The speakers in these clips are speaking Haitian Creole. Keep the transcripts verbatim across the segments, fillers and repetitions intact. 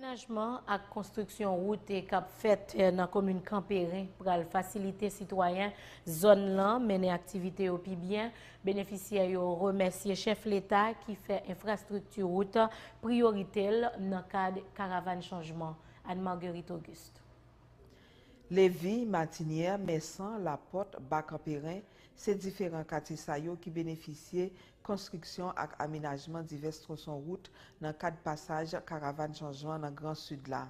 Amenajman ak konstriksyon wout k ap fèt nan komin Kanperen pral fasilite sitwayen zòn lan mennen aktivite yo pi byen. Benefisyè yo remèsye chèf leta ki fè enfrastrikti wout priyorite l nan kad Karavàn Chanjman. Anne Marguerite Auguste. Lévis, Matinière, Mèsan, Lapòt, Ba Kanperen, se diferan katye sa yo ki benefisye konstriksyon ak amenajman divès twonson wout nan kad pasaj Karavàn Chanjman nan Gran Sid la.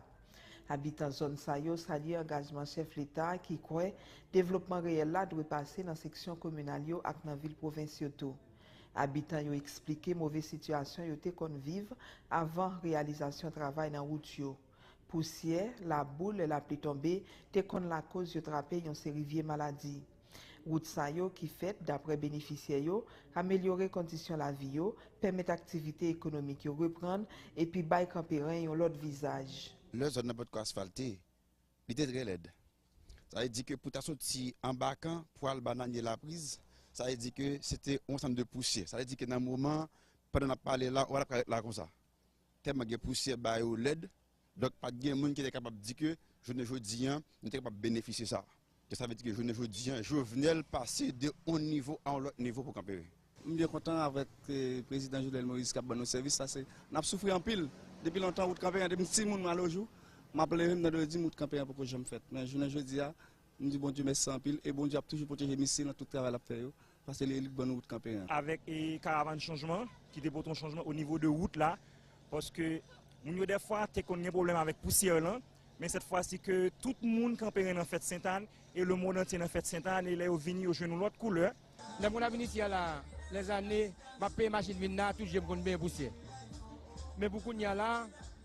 Abitan zòn sa yo salye angajman chèf leta ki kwè devlopman reyèl la dwe pase nan seksyon kominal yo ak nan vil pwovens yo tou. Abitan yo eksplike move sitiyasyon yo te konn viv avan reyalizasyon travay nan wout yo. Pousyè, labou lè lapli tonbe te konn lakoz yo trape yon seri vye maladi. Wout sa yo ki fèt, daprè benefisyè yo, amelyore kondisyon lavi yo, pèmèt aktivite ekonomik yo reprann epi bay Kanperen yon lòt vizaj. Lè zòn nan potko asfalte, li te trè lèd. Sa vle di ke pou ta soti Anbakan pou al Bananye Lapriz, sa vle di ke se te yon sanm de pousyè. Sa vle di ke nan moman, pandan n ap pale la, ou pa t ap ka ret la konsa. Tèlman gen pousyè, bagay yo lèd. Donk, pa t gen moun ki te kapab di ke jounen jodi a, nou te kapab benefisye sa. Ke sa vle di ke jounen jodi a, Jovenel pase de yon nivo a yon lòt nivo pou Kanperen. M byen kontan avèk, eh, prezidan Jovenel Moïse k ap ban nou sèvis. Sa se, n ap soufri anpil. Depi lontan, wout Kanperen, depi m timoun, m al ojou, m ap leve, m tande yo di m wout Kanperen poko janm fèt. Men jounen jodi a, m di Bondye mèsi anpil, e Bondye ap toujou pwoteje misye nan tout travay l ap fè yo, paske li, li k ban nou wout Kanperen an. Avèk, e, Karavàn Chanjman, ki te pote yon chanjman o nivo de wout la, paske moun yo dèfwa te konn gen pwoblèm avèk pousyè lan, men sèt fwa si ke tout moun Kanperen nan fèt Sentàn, e lemonn antye nan fèt Sentàn, e lè yo vini, yo jwenn yon lòt koulè. Lè m konn ap vin isi a la, lèzane, m ap peye machin vin la, tout je m konn benyen pousyè. Men pou kounye a la,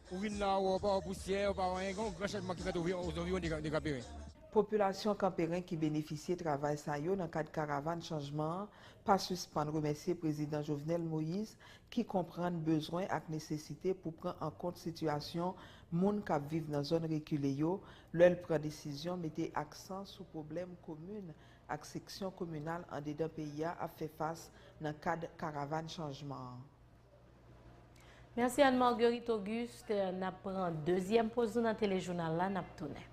ou vin la, ou wè, ou pa wè pousyè, ou pa wè anyen, gen yon gran chanjman ki fèt ovi-, ozaviwon de, de Kanperen. Popilasyon Kanperen ki benefisye travay sa yo nan kad Karavàn Chanjman an pa sispann remèsye Prezidan Jovenel Moïse ki konprann bezwen ak nesesite pou pran an kont sitiyasyon moun k ap viv nan zòn rekile yo, lè l pran desizyon mete aksan sou pwoblèm komin ak seksyon kominal andedan peyi a ap fè fas nan kad Karavàn Chanjman an. Mèsi Anne Marguerite Auguste. N ap pran dezyèm poz nou nan telejounal la, n ap tounen.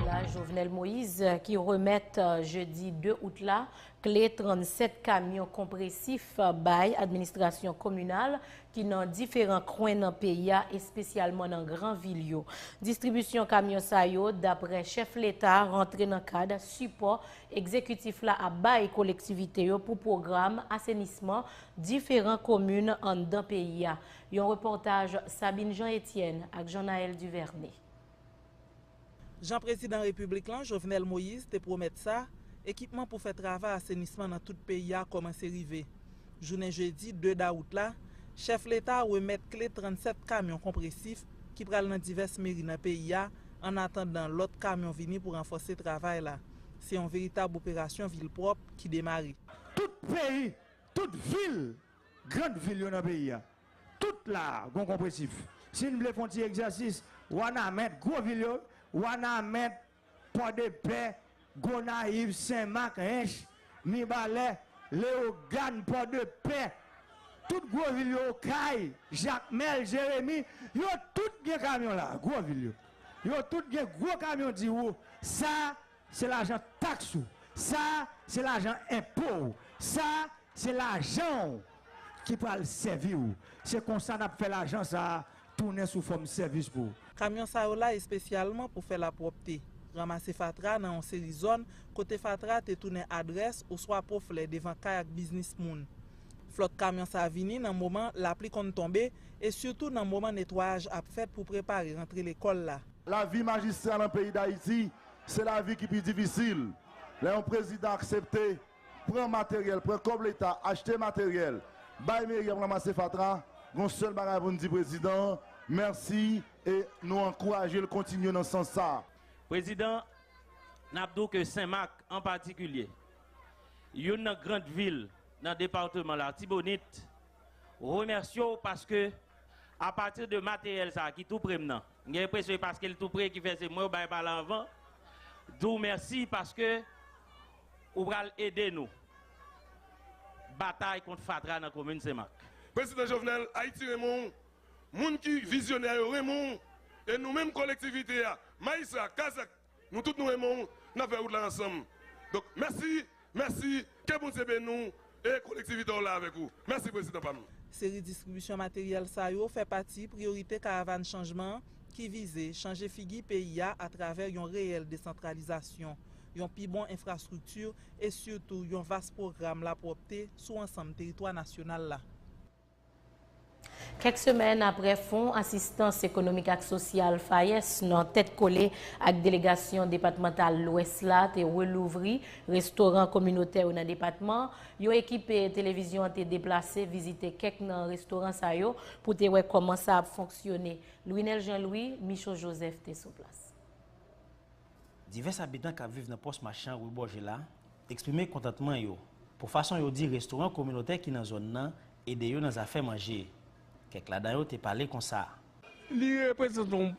La, Jovenel Moïse ki remèt, euh, jedi de out la, kle trannsèt kamyon konpresif, euh, bay administrasyon kominal ki nan diferan kwen nan peyi a, espesyalman nan gran vil yo. Distribisyon kamyon sa yo, daprè chèf leta, rantre nan kad sipò egzekitif la ap bay kolektivite yo pou pwogram asenisman diferan komin anndan peyi a. Yon repòtaj Sabine Jean Etienne ak Jean Naël Duvernay. Jan prezidan repiblik lan, Jovenel Moïse, te pwomèt sa, ekipman pou fè travay asenisman nan tout peyi a kòmanse rive. Jounen jedi de dawout la, chèf leta remèt kle trannsèt kamyon konpresif ki pral nan divès meri nan peyi a, annatandan lòt kamyon vini pou ranfòse travay la. Se yon veritab operasyon vil pwòp ki demare. Tout peyi, tout vil, grann vil yo nan peyi a, tout la a gon konpresif. Si n vle fè yon ti egzèsis, Wanament, gwo vil yo, Wanament, Pòdepè, Gonayiv, Senmak, Ench, Mibalè, Leyogàn, Pòdepè, tout gwo vil yo, Okay, Jakmèl, Jeremi, yo tout gen kamyon la, gwo vil yo. Yo tout gen gwo kamyon di ou, sa se lajan taks ou, sa se lajan enpo w, sa se lajan w ki pral sèvi w. Se konsa n ap fè lajan sa a tounen sou fòm sèvis pou ou. Kamyon sa yo la espesyalman pou fè lapwòpte, ranmase fatra nan yon seri zòn kote fatra te tounen adrès oswa po flè devan kay ak biznis moun. Flòt kamyon sa a vini nan moman lapli konn tonbe e sitou nan moman netwayaj ap fèt pou prepare rantre lekòl la. Lavi majistra nan peyi Dayiti, se lavi ki pi difisil. Lè yon prezidan aksepte pran materyèl, pran kòb leta, achte materyèl, bay meri a pou ranmase fatra, gon sèl bagay pou n di prezidan an, mèsi, e nou ankouraje l kontinye nan sans sa a. Prezidan, n ap di w ke Senmak an patikilye, youn nan grann vil nan depatman Latibonit, remèsye w paske apati de materyèl sa a ki tou pre m nan, m gen enpresyon e paske l tou pre ki fè se mwen yo bay pa la anvan, di w mèsi paske ou pral ede nou batay kont fatra nan komin Senmak. Prezidan Jovenel, Ayiti renmen w. Moun ki vizyonè yo renmen w. E nou menm kolektivite a, Mayisra, Kazak, nou tout nou renmen w, n ap fè wout la ansanm. Donk, mèsi, mèsi, ke Bondye beni w e kolektivite w la avèk ou. Mèsi, prezidan pa m. Seri distribisyon materyèl sa yo fè pati priyorite Karavàn Chanjman an ki vize chanje figi peyi a atravè yon reyèl desantralizasyon, yon pi bon enfrastrikti e sitou yon vas pwogram lapwòpte sou ansanm teritwa nasyonal la. Kèk semèn aprè Fon Asistans Ekonomik ak Sosyal, FAES, nan tèt kole ak delegasyon depatmantal Lwès la, te relouvri restoran kominotè yo nan depatman an, yon ekip televizyon an te deplase vizite kèk nan restoran sa yo pou te wè kòman sa ap fonksyone. Louinel Jean Louis, Michaux Joseph te sou plas. Divès abitan k ap viv nan pòs mache an Rue Borgella eksprime kontantman yo pou fason yo di restoran kominotè ki nan zòn nan ede yo nan zafè manje. Kèk ladan yo te pale konsa. Li reprezante yon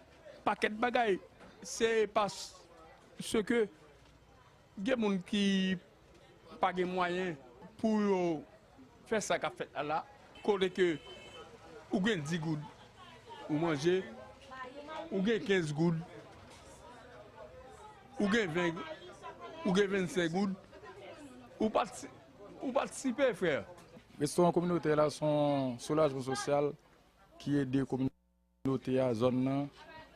pakèt bagay. Se paske gen moun ki pa gen mwayen pou yo fè sa k ap fèt la la, kote ke ou gen dis goud, ou manje, ou gen kenz goud, ou gen ven, ou gen vennsenk goud, ou pati-, ou patisipe, frè. Restoran kominotè la se yon soulajman sosyal ki ede kominote a, zòn nan,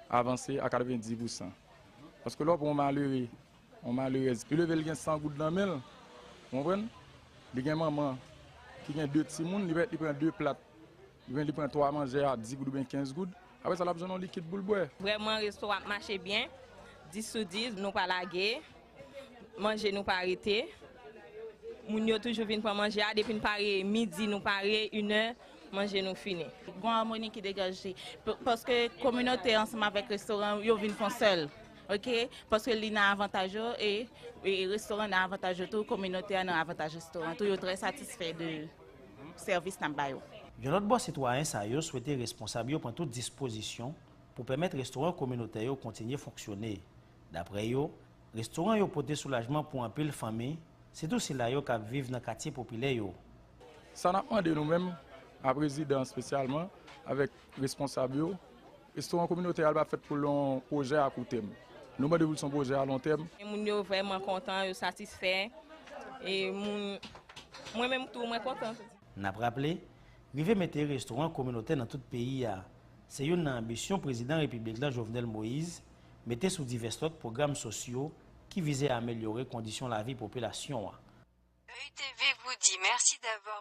avanse a katrevenndis pousan. Paske lè w pran yon malere, yon malerèz, li leve, li gen san goud nan men l, ou konprann? Li gen manman ki gen de timoun, li, li pran de plat, oubyen li pran twa manje a dis goud oubyen kenz goud. Apre sa, l ap jwenn yon likid pou l bwè. Vrèman, resto a ap mache byen, dis sou dis, nou pa lage. Manje nou pa rete. Moun yo toujou vin pran manje a. Depi n pare midi, nou pare, inè, manje nou fini. Gon amoni ki degaje. P-, paske kominote ansanm avèk restoran, yo vin fè yon sèl. Oke? Paske li nan avantaj yo e, e restoran nan avantaj yo tou, kominote a nan avantaj restoran tou. Yo trè satisfè de sèvis n ap ba yo. Yon lòt bò, sitwayen sa yo swete responsab yo pran tout dispozisyon pou pèmèt restoran kominotè yo kontinye fonksyone. Daprè yo, restoran yo pote soulajman pou anpil fanmi, sitou sila yo k ap viv nan katye popilè yo. Sa n ap mande nou menm, a prezidan espesyalman, avèk responsab yo, restoran kominotè a pa fèt pou l yon pwojè a kou tèm. Nou mande pou l se yon pwojè a lon tèm. Moun yo vrèman kontan, yo satisfè. E moun, mwen menm tou, mwen kontan. N ap raple, rive mete restoran kominotè nan tout peyi a, se youn nan anbisyon prezidan repiblik la, Jovenel Moïse, mete sou divès lòt pwogram sosyo ki vize amelyore kondisyon lavi popilasyon an. E U T V vous dit merci d'avoir